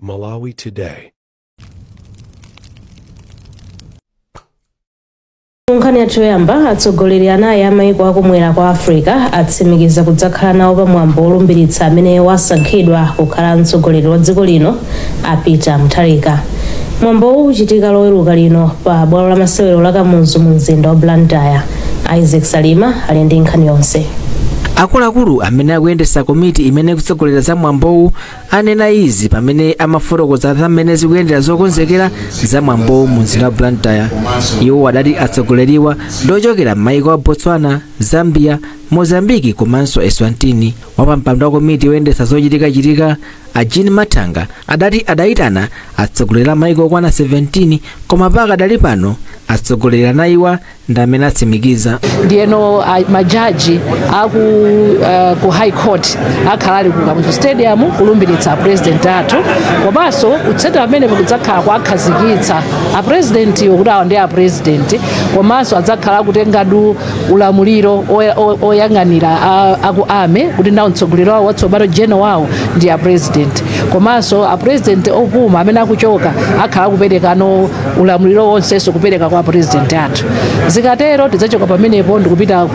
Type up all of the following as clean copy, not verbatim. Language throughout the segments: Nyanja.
Malawi Today. Nkhani yathu yoyamba, atsogoleri anayi a maiko akumwera kwa Africa atsimikiza kudzakhala nawo pamwambo wolumbiritsa amene wasankhidwa kukhala mtsogoleri wa dziko lino, a Peter Mutharika. Mwambowu uchitika Loweruka lino pa bwalo la masewero la Kamuzu mu mzinda wa Blantyre. Isaac Salima ali ndi nkhani yonse. Akuluakulu amene akuyendetsa komiti imene ikutsogolera za mwambowu anena izi pamene amafotokoza za mmene zikuyendera zokonzekera za mwambowu mu mzinda wa Blantyre. Iwo adati atsogoleriwa ndi ochokera m'mayiko a Botswana, Zambia, Mozambiki komanso Eswatini. Wapampando wa komiti yoyendetsa zochitikachitika, a Jean Mathanga, adati adayitana atsogoleri a mayiko okwana 17, koma pakadali pano atsogoleri anayiwa ndi amene atsimikiza. Ndiyeno majaji aku High Court akhala ali ku Kamuzu Stadium kulumbiritsa president athu, komanso kutsatira pamene kudzakhala kuakhazikitsa a president iwo kuti awa ndi a president, komanso adzakhala kutengadu ulamuliro oyang'anira aku army kuti nawo mtsogoleri wawo watsopano, general wawo, ndi a president, komanso a president opuma amene akuchoka akhala kuperekano ulamuliro wonsenso kupereka kwa president athu. Zikatero tidzachoka pamenepo ndikupita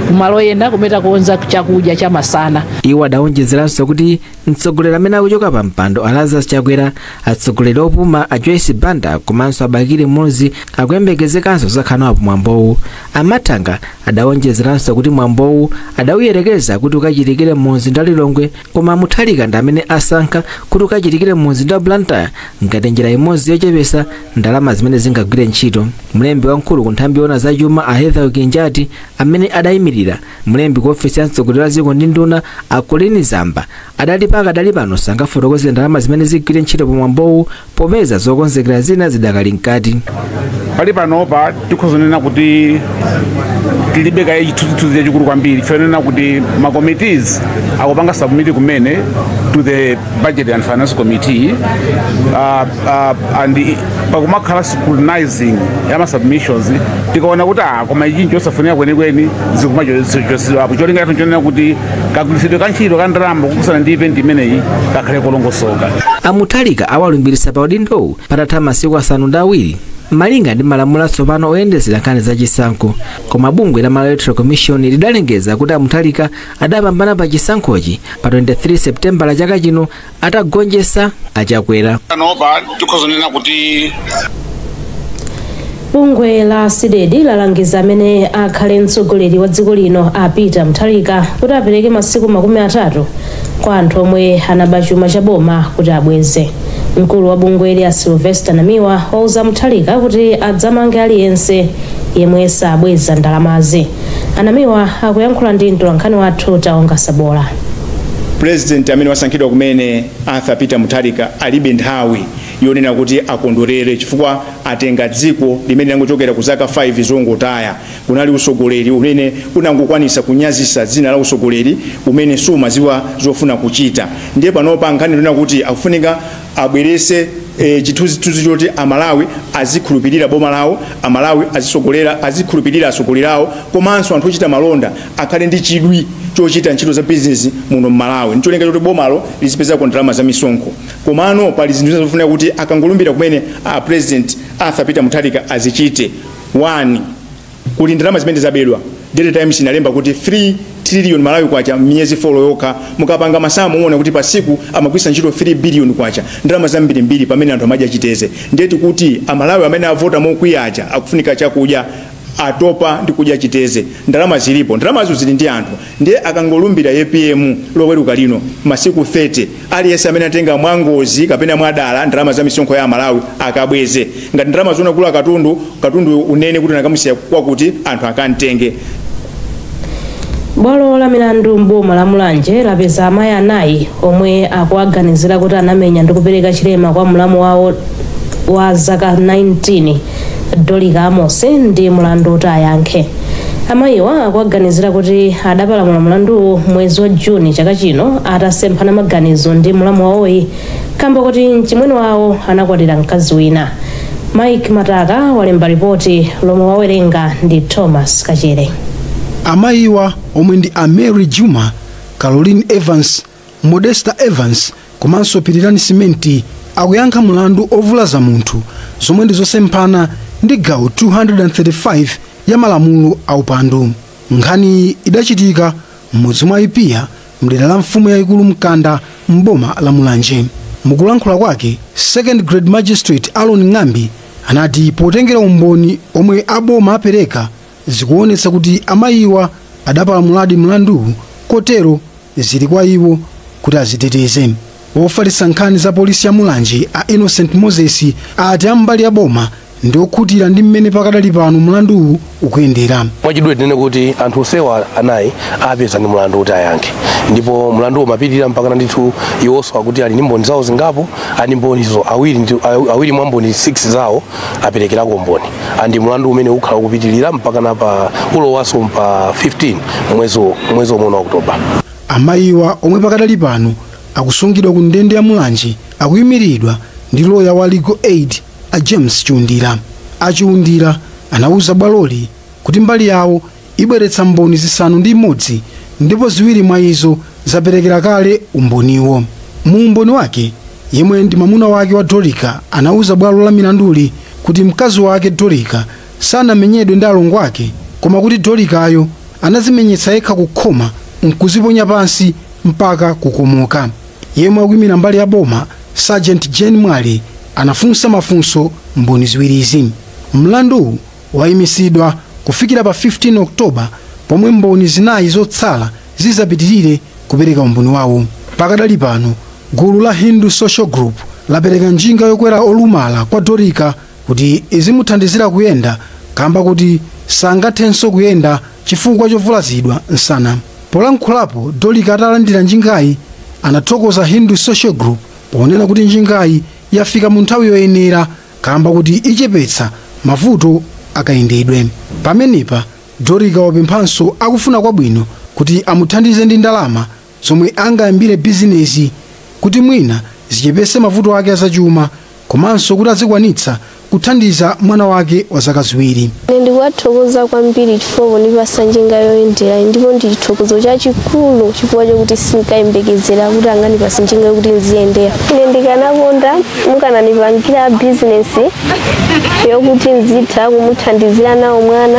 kumalo ena kumene takonza chakudya cha masana. Iwo adawonjezeranso kuti mtsogoleri amene akuchoka pa mpando, a Lazarus Chakwera, atsogoleri opuma a Joyce Banda komanso a Bakili Muluzi akuyembekezekanso kudzakhala nawo pamwambowu. A Mathanga adawonjezeranso kuti mwambowu adawuyerekeza kuti ukachitikire mu mzinda wa Lilongwe, koma Mutharika ndi amene asankha kuti ukachitikire mu mzinda wa Blantyre ngati njira imodzi yochepesa ndalama zimene zingagwire ntchito. Mlembi wamkulu ku nthambi yoona zachuma, a Heather Kinjati, amene adayimirira mlembi ku ofesi ya mtsogoleri wa dziko ndi nduna, a Colleen Zamba, adati pakadali pano sangafotokoze ndalama zimene zigwire ntchito pamwambowu popeza zokonzekera zina zidakali mkati. Pali panopa tikhozonena kuti tilibe kaye chithunzithunzi chachikulu kwambiri, chonena kuti ma committees akupanga submit kumene to the Budget and Finance Committee, and pakumakhala scrutinizing ya ma submissions. Tikaona kuti koma ichi nchosafunika kwenikweni, zikumachosedwapo. Cholinga chathu chonena kuti kagwiritsidwe ka ntchito ka ndalama kukusana ndi event imeneyi kakhale kolongosoka. A Mutharika awalumbiritsa pa udindowu patatha masiku 7 malinga ndi malamulo atsopano oyendetsera nkhani zachisankho, koma bungwe la Malawi Electoral Commission lidalengeza kuti a Mutharika adapambana pa chisankhochi pa 23 Septemba chaka chino atagonjetsa a Chakwera. Panopa tikhozonena kuti Bungwe la CDEDI lalangiza amene akhale mtsogoleri wa dziko lino, a Peter Mutharika, kuti apereke masiku 30 kwa anthu omwe anaba chuma cha boma kuti abweze. Mkulu wa bungweli, a Sylvester Namiwa, wauza Mutharika kuti adzamange aliyense yemwe sabweza ndalamazi. A Namiwa akuyankhula ndi mtolankhani wathu Taonga Sabola. President amene wasankhidwa kumene, Arthur Peter Mutharika, alibe nthawi yonena kuti akondwerere, chifukwa atenga dziko limene langochokera ku zaka 5 zongotaya. Kunali usogoleri umene unangokwanisa kunyazisa dzina la usogoleri umene sumaziwa zofuna kuchita. Ndiye panopa nkhani ndina kuti akufunika abwerese chithunzithunzi choti Amalawi azikhulupirira boma lawo, Amalawi azisogolera, azikhulupirira atsogoleri awo, komanso anthu ochita malonda akhale ndi chidwi chochita ntchito za bizinesi muno mmalawi, ncholinga choti bomalo lizipezako ndalama za misonkho. Komano pali zinthu zina zofunika kuti akangolumbira kumene a President Arthur Peter Mutharika azichite. 1, kuli ndalama zimene zabedwa. Daily Times inalemba kuti 3 trillion Malawi kwacha miyezi 4 yokha. Mukapanga masamu muona kuti pasiku amagwisa ntchito 3 billion kwacha, ndalama zambirimbiri, pamene anthu amadya chiteze. Ndiye tikuti Amalawi amene avota mokwiya akufunika chakudya, atopa ndi kudya chiteze. Ndalama zilipo, ndalamazo zili ndi anthu. Ndiye akangolumbira APM Loweruka lino, masiku 30, aliyense amene atenga mwangozi kapena mwadala ndalama za misonkho ya Amalawi akabweze. Ngati ndalama zonagula katundu, katundu unene kuti nakamusiya kwakuti, anthu akamtenge. Bwalo la milandu mboma la Mulanje lapeza amayi anayi omwe akuwaganizira kuti anamenya ndi kupereka chilema kwa mlamu wawo wa zaka 19, Dolika Amose, ndi mulandu kuti ayankhe. Amayiwa akuwaganizira kuti adapalamula mlanduwu mwezi wa Juni chaka chino atasemphana maganizo ndi mlamu wawoyi kamba kuti mchimwene wawo anakwatira mkazi wina. Mike Mataka walemba ripoti lomwe wawerenga ndi Thomas Kachere. Amayiwa, omwe ndi a Mary Juma, Caroline Evans, Modesta Evans komanso Pirirani Simenti, Akuyankha mulandu ovulaza munthu, zomwe ndi zosemphana ndi gawo 235 ya malamulo aupandu. Nkhani idachitika m'mudzi mwa Ipiya, mdera la mfumu yayikulu Mkanda, mboma la Mulanje. Mukulankhula kwake, Second Grade Magistrate Alon Ng'ambi anati potengera umboni omwe aboma apereka, zikuonetsa kuti amayiwa adapalamuladi mlanduwu, kotero zili kwa iwo kuti aziteteze. Wofalitsa nkhani za polisi ya Mulanje, a Innocent Moses, ati ambali ya boma ndi okhutira ndi mmene pakadali pano mlanduwu ukuyendera. Mwachidule tinene kuti anthu onsewa anayi apeza ndi mlandu kuti ayankhe, ndipo mlandu umapitirira mpakana ndithu. Iwonso akuti ali ndi mboni zawo zingapo, ali mbonizo awiri, awiri mwa mboni 6 zawo aperekerako mboni, andi mlandu umene ukhala ukupitirira mpakana pa ulowanso pa 15 mwezi omwe wa Oktoba. Amayiwa, omwe pakadali pano akusungidwa ku ndende ya Mulanje, akuyimiridwa ndi loya wa Legal Aid, a James Chiundira. Achiundira anawuza bwaloli kuti mbali yawo ibweretsa mboni 6, ndipo ziwiri mwa izo zaperekera kale umboniwo. Mu umboni wake, yemwe ndi mwamuna wake wa Dorika anawuza bwalo la milanduli kuti mkazi wake Dorika sanamenyedwe ndi alongo ake, koma kuti Dorikayo anazimenyetsa yekha kukhoma nkuziponya pansi mpaka kukomoka. Yemwe akuyimira mbali ya boma, Sergeant Jane Mwale, anafunsa mafunso mboni ziwirizi. Mlanduwu wayimisidwa kufikira pa 15 Oktoba, pomwe mboni zinayi zotsala zizapitirire kupereka umboni wawo. Pakadali pano, gulu la Hindu Social Group lapereka njinga yokwera olumala kwa Dorika kuti izimuthandizira kuyenda, kamba kuti sangathenso kuyenda chifukwa chovulazidwa msana. Polankhulapo Dorika atalandira njingayi, anathokoza Hindu Social Group ponena kuti njingayi yafika mu nthawi yoyenera, kamba kuti ichepetsa mavuto akayendedwe. Pamenepa Dorika wapemphanso akufuna kwabwino kuti amuthandize ndi ndalama zomwe angayambire bizinesi, kuti mwina zichepetse mavuto ake azachuma, komanso kuti azikwanitsa kuthandiza mwana wake wa zaka 2. Ine ndikuwathokoza kwambiri chifukwa pondipasa njinga yoyendera, ndipo ndi chithokozo chachikulu chifukwa chokuti sinkayembekezera kuti angandipase njinga yokuti nziyendera. Ine ndikanakonda mukanandipangira bizinesi yokuti nzitha kumuthandizira nawo mwana,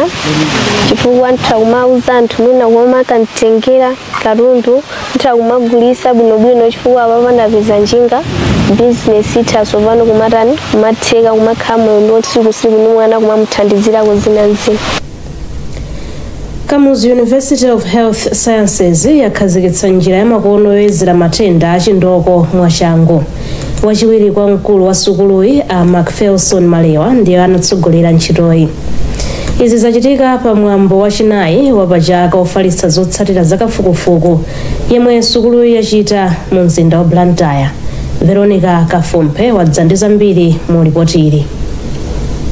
chifukwa ntha kumauza anthu mwina kuoma akanditengera katundu, ntha kumagulisa bwinobwino, chifukwa apapa ndapeza njinga, bizinesi itha tsopano kumatani, kumatheka, kumakhala moyo ndi tsiku ndi mwana kumamuthandizirako zina zina. Kamuzu University of Health Sciences yakhazikitsa njira yamakono yoyezera matenda achindoko mwachangu. Wachiwiri kwa mkulu wa sukuluyi, a Macpherson Malewa, ndiye anatsogolera ntchitoyi. Izi zachitika pa mwambo wachinayi wapachaka ofalitsa zotsatira zakafukufuku yemwe sukuluyi yachita mu mzinda wa Blantyre. Veronica Kafumphe wadza ndi zambiri mu ripoti ili.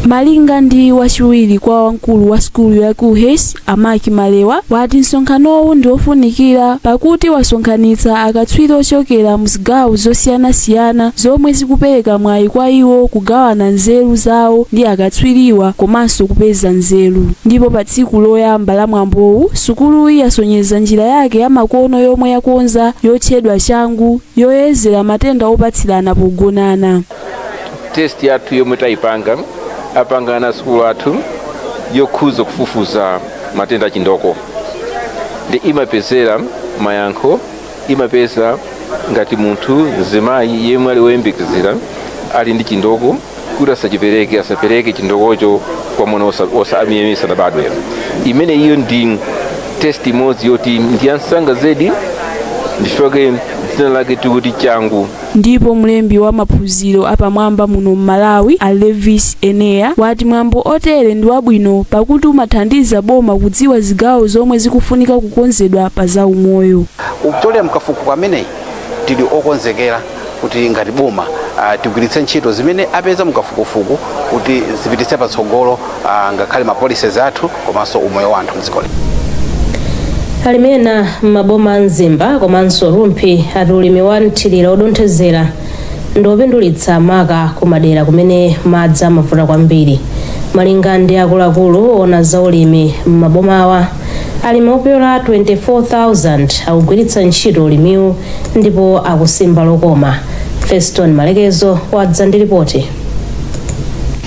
Malinga ndi wachiwiri kwa wamkulu wa sukulu ya KUHeS, Amaki Malewa, wati msonkhanowu ndi ofunikira pakuti wasonkhanitsa akatswiri ochokera mu zigawo zosiyanasiyana, zomwe zikupereka mwayi kwa iwo kugawana nzeru zawo ndi akatswiriwa komanso kupeza nzeru. Ndipo pa tsiku loyamba la mwambowu, sukuluyi yasonyeza njira yake yamakono yomwe yakonza, yotchedwa Changu, yoyezera matenda opatsirana pogonana. Test yathu yomwe tayipanga, apangana sukulu athu, yokhuza kufufuza matenda achindoko, ndi imapezera mayankho, imapeza ngati munthu mzimayi yemwe ali woyembekezera ali ndi chindoko, kuti asachipereke, asapereke chindokocho kwa mwana amene sanabadwe. Imene iyo ndi test imodzi yoti ndi yansanga zedi, ndifike dzina lake tikuti Changu. Ndipo mlembi wa maphunziro apamwamba muno m'Malawi, a Levis Enea, wati mwambo otere ndi wabwino pakuti umathandiza boma kudziwa zigawo zomwe zikufunika kukonzedwa pa zaumoyo. Kupyolera mkafukufuku ameneyi, tili okonzekera kuti ngati boma tigwiritse ntchito zimene apeza mkafukufuku kuti zipititse patsogolo ngakhale ma policies athu komanso umoyo wa anthu mdziko lino. Alimi ena m'maboma a Mzimba komanso Rumphi ati ulimi wa mthirira odonthezera ndi opindulitsa, maka kumadera kumene madzi amavuta kwambiri. Malinga ndi akuluakulu ona za ulimi m'maboma awa, alimi opyola 24,000 akugwiritsa ntchito ulimiwu ndipo akusimba lokoma. Feston Malekezo wadza ndi ripoti.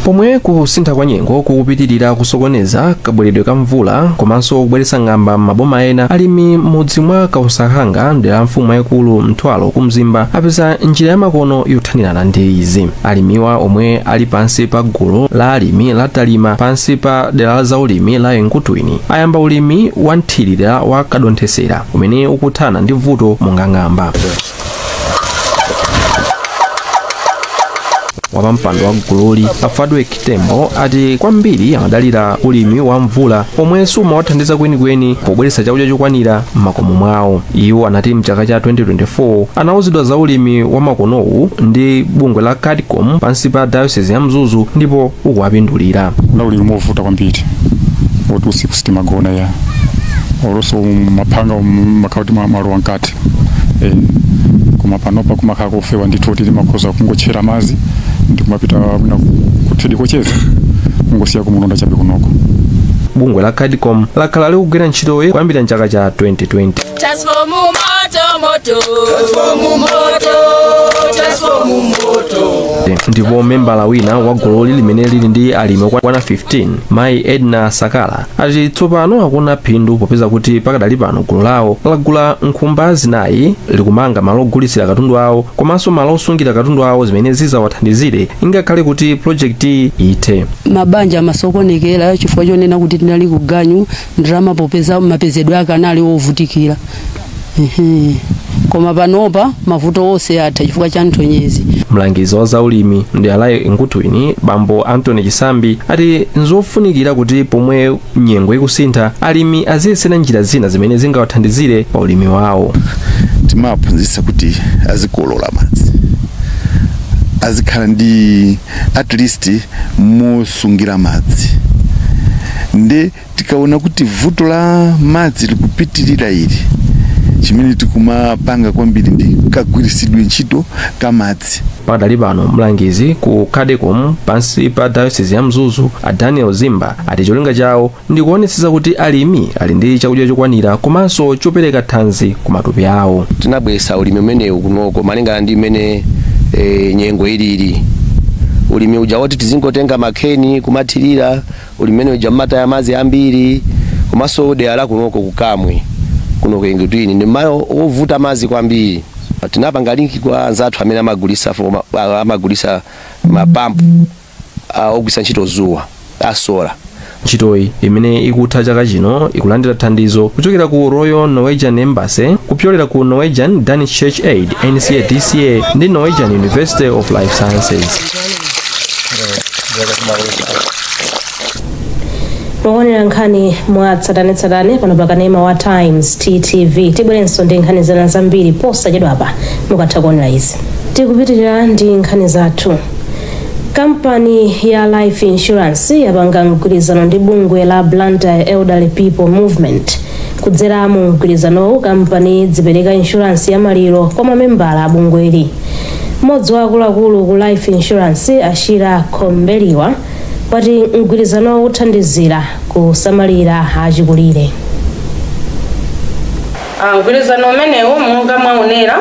Pomwe kusintha kwa nyengo kukupitirira kusokoneza kabweredwe ka mvula komanso kubweretsa ng'amba m'maboma ena, alimi m'mudzi mwa Kausakhanga mdera la mfumu yayikulu Mthwalo ku Mzimba apeza njira yamakono yothanirana ndi izi. Alimiwa omwe ali pansi pa gulu la alimi la Talima pansi pa dera la zaulimi la Enkutwini ayamba ulimi wa nthirira wa kadonthesera umene ukuthana ndi vuto monga ng'amba. Wapampando wa gululi Afadwe Kitembo ati kwambiri amadalira ulimi wa mvula omwe sumawathandiza kwenikweni pobweretsa chakudya chokwanira m'makomo mwawo. Iwo anati mchaka cha 2024 anawuzidwa za ulimi wa makonowu ndi bungwe la Cadcom pansi pa diocese ya Mzuzu ndipo ukuwapindulira. La ulimi movuta kwambiri oti usiku sitimagona ya olonso maphanga makhauti malowa mkati koma panopa kumakhala kofewa ndithu kuti timakhoza kungotchera madzi ndikumapita kuthedi kocheza kungosiya kumulonda chabe kunoko. Bungwe la Cadcom lakhala likugwira ntchitoyi kuyambira mchaka cha 2020. Transform moto moto, transform moto, transform moto. Ndipo membala wina wa guloli limene lili ndi alimi okwana 15, mayi Edna Sakala, ati tsopano akuna phindu popeza kuti pakadali pano gulu lawo lagula nkhumba zinayi, likumanga malo ogulitsira katundu awo komanso malo osungira katundu awo zimene zizawathandizire ingakhale kuti projekti ithe. Mabanja amasokonekera chifukwa chonena kuti tinali kuganyu ndalama popeza mapezedwe ake anali ovutikira. Koma panopa mavuto onse atha chifukwa cha nthonyezi. Mlangizi wa zaulimi ndi alayi Nkutwini bambo Anthony Chisambi ati nzofunikira kuti pomwe nyengo ikusintha alimi aziyesera njira zina zimene zingawathandizire pa ulimi wawo. Timaphunzitsa kuti azikolola madzi, azikhala ndi at least mosungira madzi, ndi tikaona kuti vuto la madzi likupitirira ili chimene tikumapanga kwambiri ndi kagwiritsidwe ntchito kamadzi. Pakadali pano mlangizi ku Cadecom pansi pa diocese ya Mzuzu a Daniel Zimba ati cholinga chawo ndi kuonetsetsa kuti alimi ali ndi chakudya chokwanira komanso chopereka thanzi ku matupi awo. Tinabweretsa ulimi umenewu kunoko malingana ndi imene nyengo ilili. Ulimi uja woti tizingotenga makheni kumathirira, ulimi umene uja mmataya madzi ambiri, komanso dera la kunoko kukamwe kuno kuengedwini ndi malo ovuta madzi kwambiri. Tinapanga linki kwa anzathu amene amagulisa mapampu ogwisa ntchito zuwa asola. Ntchitoyi imene ikutha chaka chino ikulandira thandizo kuchokera ku Royal Norwegian Embassy kupyolera ku Norwegian Danish Church Aid NCA-DCA ndi Norwegian University of Life Sciences. Mukuonera nkhani mwa tsatanetsatane pano pakanema wa Times TTV. Tibwerenso ndi nkhani zina zambiri posachedwapa mukatha kuonera izi. Tikupitirira ndi nkhani zathu. Kampani ya Life Insurance yapanga mgwirizano ndi bungwe la Blantyre Elderly People Movement. Kudzera mu mgwirizanowu kampani zipereka insurance ya maliro kwa mamembala a bungweli. Mmodzi wa akuluakulu ku Life Insurance Ashira Khombeliwa wati mgwirizano uthandizira kusamalira achikulire. Mgwirizano umenewu monga mwaonera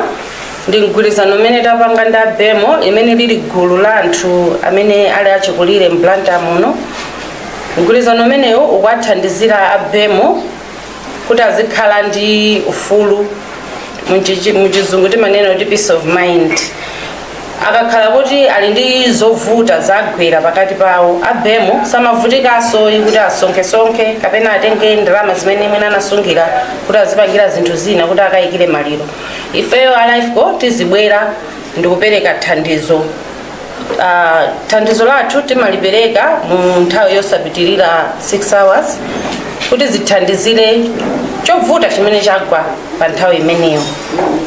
ndi mgwirizano umene tapanga ndi abemo imene lili gulu la anthu amene ali achikulire m'Blantyre muno. Mgwirizano umenewu ukuwathandizira abemo kuti azikhala ndi ufulu, muchizungu timanena kuti peace of mind. Akakhala kuti ali ndi zovuta zagwera pakati pawo, abemo samavutikanso kuti asonkhesonkhe kapena atenge ndalama zimene mwina anasungira kuti azipangira zinthu zina kuti akayikire maliro. Ifeyo a Lifeco tizibwera ndikupereka thandizo. Thandizo lathu timalipereka mu nthawi yosapitirira 6 hours kuti zithandizire chovuta chimene chagwa pa nthawi imeneyo.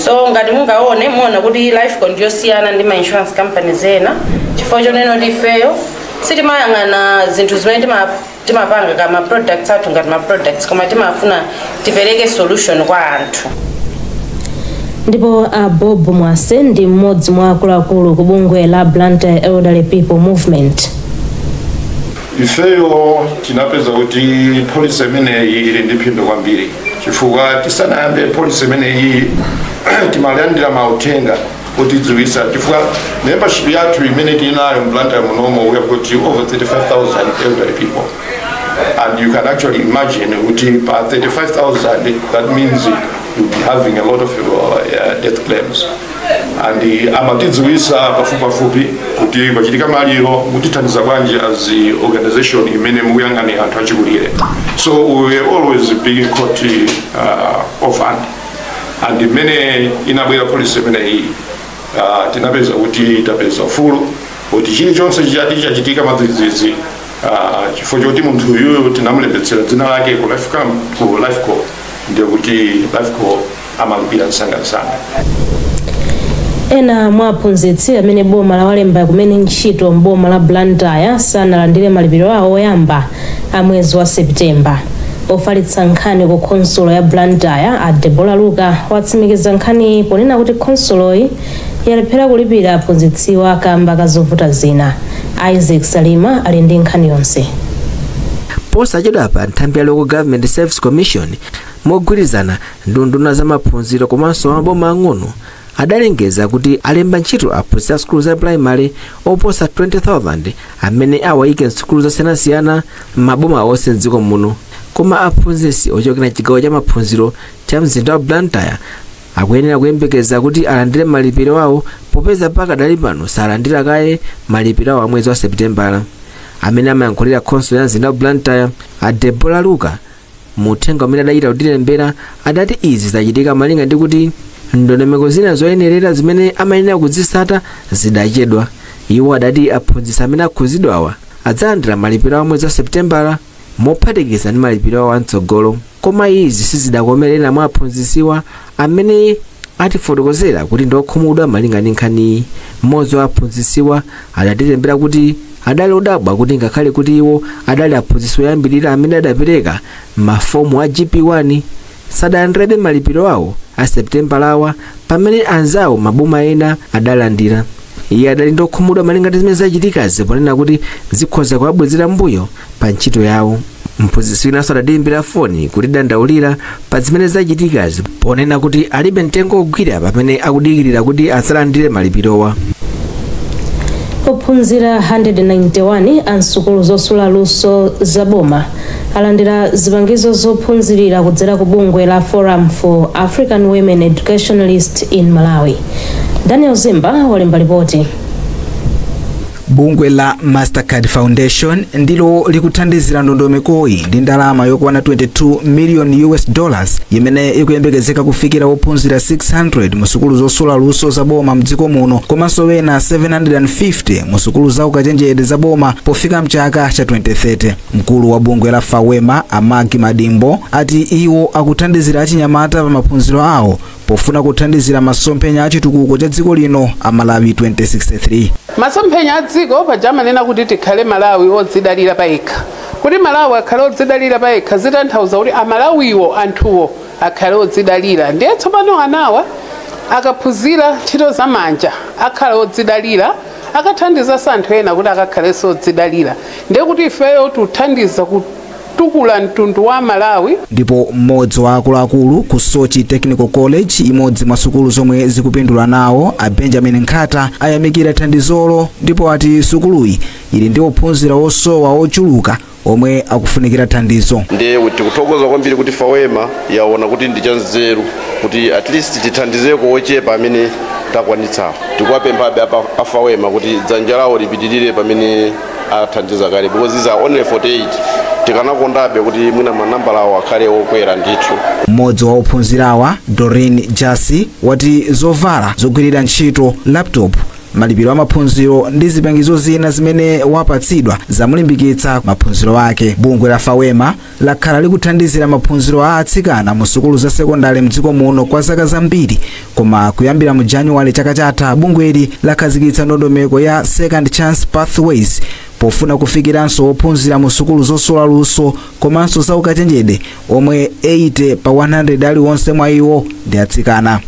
So ngati mungaone muona kuti Lifeco ndiyosiyana ndi ma insurance companies ena chifukwa chonena kuti ifeyo sitimayang'ana zinthu zimene timapanga kama products athu ngati ma products, koma timafuna tipereke solution kwa anthu. Ndipo a Bob Mwase ndi mmodzi mwa akuluakulu ku bungwe la Blantyre Elderly People Movement. Ifeyo tinapeza kuti policy imeneyi ili ndi phindu kwambiri, chifukwa tisanayambe policy imeneyi timalandira mauthenga Otidziwisa chifukwa membership yathu imene tinayo mBlantyre munomo, we have got over 35,000 elderly people, and you can actually imagine kuti pa 35,000, that means you'll be having a lot of death claims. And amatidziwisa pafupipafupi kuti pachitika maliro, mutithandiza bwanji as the organization imene mukuyang'anira anthu achikulire? So we were always being caught off hand, and imene inabwera policy imeneyi, tinapeza kuti tapeza ufulu kuti chilichonse chati chachitika madzidzidzi, chifukwa choti munthu uyuyu tinamulembetsera dzina lake ku life camp, ku LifeCo, ndiye kuti LifeCo amalipira msangamsanga. Ena mwa aphunzitsi amene boma lawalemba kumene ntchito mboma la Blantyre sanalandire malipiro awo oyamba a mwezi wa Septemba. Ofalitsa nkhani ku khonsolo ya Blantyre a Debora Luka watsimikiza nkhani ponena kuti khonsoloyi yalephera kulipira aphunzitsiwa kamba ka zovuta zina. Isaac Salima ali ndi nkhani yonse. Posachedwapa, nthambi ya Local Government Service Commission mogwirizana ndi unduna za maphunziro komanso maboma ang'ono adalengeza kuti alemba ntchito aphunzitsi a sukulu za primary oposa 20,000 amene awayike msukulu zosiyanasiyana m'maboma onse mdziko muno. Koma aphunzitsi ochokera chigawo cha maphunziro cha mzinda wa Blantyre akuyenera kuyembekeza kuti alandire malipiro awo, popeza pakadali pano salandira kaye malipiro awo a mwezi wa Seputembala. Amene amayankhulira khonsolo ya mzinda wa Blantyre a Debora Luka, muthenga umene adachita kutilembera, adati izi zachitika malinga ndi kuti ndondomeko zina zoyenerera zimene amayenera kuzitsata zidachedwa. Iwo adati aphunzitsi amene akhuzidwawa adzalandira malipiro awo mwezi wa Seputembala mophatikiza ndi malipiro awo amtsogolo. Koma izi sizidakomerera mwa aphunzitsiwa amene atifotokozera kuti ndiokhumudwa malinga ndi nkhaniyi. Mmodzi wa aphunzitsiwa adatilembera kuti adali odabwa kuti ngakhale kuti iwo adali aphunzitsi oyambirira amene adapereka mafomu a GP1, sadalandirebe malipiro awo a Seputembalawa pamene anzawo maboma ena adalandira. Iye adali ndokhumudwa malinga ndi zimene zachitikazi ponena kuti zikhoza kuwabwezera mbuyo pa ntchito yawo. Mphunzitsi winanso adatiyimbira foni kutidandaulira pa zimene zachitikazi ponena kuti alibe mtengo ogwira pamene akudikirira kuti asalandire malipirowa. Ophunzira 191 a nsukulu zosula luso zaboma alandira zipangizo zophunzirira kudzera ku bungwe la Forum for African Women Educationalist in Malawi. Daniel Zimba walemba ripoti. Bungwe la Mastercard Foundation ndilo likuthandizira ndondomekoyi ndi ndalama yokwana 22 million US dollars imene ikuyembekezeka kufikira ophunzira 600 mu sukulu zosula luso zaboma mdziko muno, komanso wena 750 mu sukulu za ukachenjede zaboma pofika mchaka cha 2030. Mkulu wa bungwe la FAWEMA Amagi Madimbo ati iwo akuthandizira achinyamata pa maphunziro awo pofuna kuthandizira masomphenya achitukuko cha dziko lino a Malawi 2063. Masomphenya a dziko paja amanena kuti tikhale Malawi odzidalira payekha. Kuti Malawi akhale odzidalira payekha zitanthauza kuti Amalawiwo, anthuwo, akhale odzidalira. Ndiye tsopano anawa akaphunzira ntchito zamanja akhala odzidalira, akathandizanso anthu ena kuti akakhalenso odzidalira. Ndiye kuti ifeyo tikuthandiza kutukula mtundu wa Malawi. Ndipo mmodzi wa akuluakulu ku Soche Technical College, imodzi mwa sukulu zomwe zikupindula nawo, a Benjamin Nkhata, ayamikira thandizolo ndipo ati sukuluyi ili ndi ophunzira osowa ochuluka omwe akufunikira thandizo. Ndiye tikuthokoza kwambiri kuti FAWEMA yaona kuti ndi chanzeru kuti at least tithandizeko ochepa amene takwanitsawo. Tikuwapemphabe aFAWEMA kuti dzanja lawo lipitirire pamene athandiza kale, because these are only 48. Tikanakondabe kuti mwina manambala awo akhale okwera ndithu. Mmodzi wa ophunzirawa, Doreen Jasi, wati zovala zogwirira ntchito, laptop, malipiro a maphunziro ndi zipangizo zina zimene wapatsidwa zamulimbikitsa maphunziro ake. Bungwe la FAWEMA lakhala likuthandizira maphunziro a atsikana mu sukulu za sekondari mdziko muno kwa zaka zambiri, koma kuyambira mu Januwale chaka chatha bungweli lakhazikitsa ndondomeko ya Second Chance Pathways pofuna kufikiranso ophunzira mu sukulu zosula luso komanso za ukachenjede omwe 80 pa 100 aliwonse mwa iwo ndi atsikana.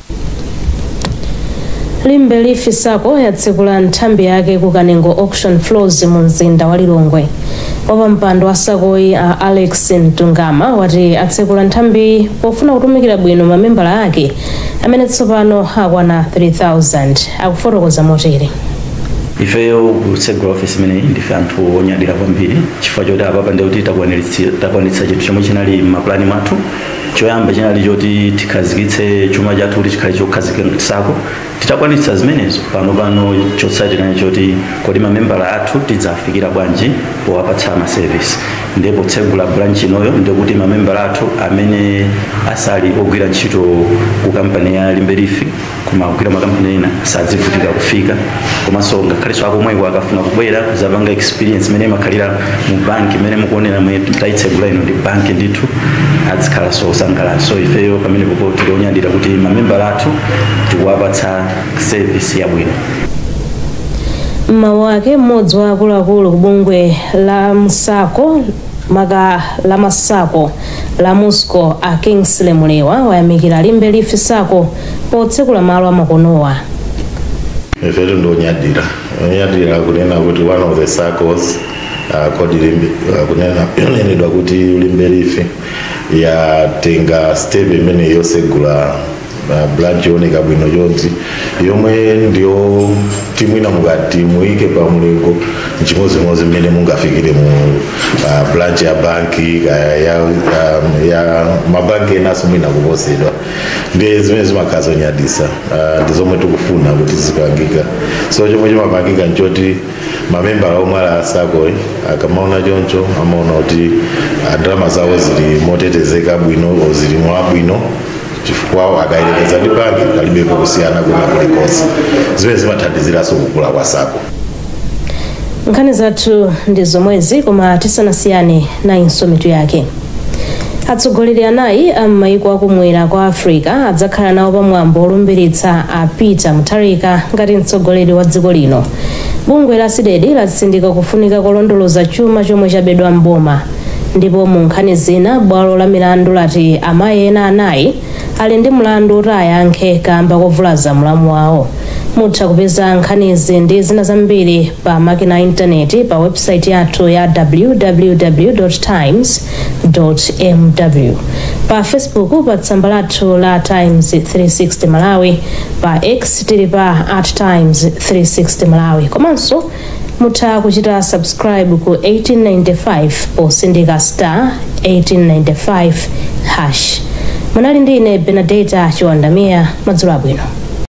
Limbe Leaf SACCO yatsekula nthambi yake ku Kanengo Auction Floors mu mzinda wa Lilongwe. Wapampando wa SACCOyi a Alex Mtungama wati atsekula nthambi pofuna kutumikira bwino mamembala ake amene tsopano akwana 3000. Akufotokoza motere. Ifeyo kutsegula ofisi imeneyi ndife anthu onyadira kwambiri, chifukwa choti apapa ndikuti takwanitsa chinthu chomwe chinali m'mapulani mwathu. Choyamba chinali choti tikhazikitse chuma chathu kuti chikhale chokhazikika SACCO. Titakwanitsa zimenezo, pano chotsatira choti kodi mamembala athu tidzafikira bwanji powapatsa ma service? Ndipo tsegula branch inoyo ndikuti mamembala athu amene asali ogwira ntchito ku kampani ya Limbe Leaf koma kugwira makampani ena sadzivutika kufika, komanso ngakhalenso akomweko akafuna kubwera kuzapanga experience imene imakhalira mu banki imene mukuonera tayitsegula ino ndi banki ndithu, adzikhalanso osangalala. So ifeyo pamene popo tikuonyadira kuti mamembala athu tikuwapatsa service yabwino. Mmawu ake, mmodzi wa akuluakulu ku bungwe la msako maka la ma SACCO la Musco, a Kingsley Mulewa, wayamikira Limbe Leaf SACCO potsekula malo amakonowa. Ifetu ndionyadira, onyadira kunena kuti one of the SACCOs kodi Limbe, kunena yonenedwa kuti Limbe Leaf yatenga step imene yosegula branch yooneka bwino chonchi, yomwe ndiyo timwina mukati muyike pa mulingo nchimozimozi mmene mungafikire mu branch ya banki kaya ya mabanki enaso mwina kuposedwa. Ndiye zimene zimakhala zonyadisa, ndi zomwe tikufuna kuti zipangika. So chomwe chimapangika nchoti mamembala omwe ali a SACCO akamaona choncho amaona kuti ndalama zawo zili motetezeka bwino o zili mwabwino, chifukwa akayerekeza ndi banki palibepo kusiyana kuna kulikonse, zimene zimathandiziranso kukula kwa SACCO. Nkhani zathu ndi zomwezi, koma tisanasiyane nayinso mitu yake. Atsogoleri anayi a m'mayiko akumwera kwa Africa adzakhala nawo pamwambo olumbiritsa a Peter Mutharika ngati mtsogoleri wa dziko lino. Bungwe la CDEDI latsindika kufunika kolondoloza chuma chomwe chabedwa mboma. Ndipo mu nkhani zina, bwalo la milandu lati amayi ena anayi ali ndi mlandu oti ayankhe kamba kovulaza mlamu wawo. Mutha kupeza nkhanizi ndi zina zambiri pa makina a intaneti pa website yathu ya www.times.mw, pa Facebook pa tsamba lathu la Times 360 Malawi, pa X tili pa @Times360 Malawi, komanso mutha kuchita subscribe ku 1895 posindika *1895#. Munali ndi ine Benadeta Chiwandamiya. Madzulo abwino.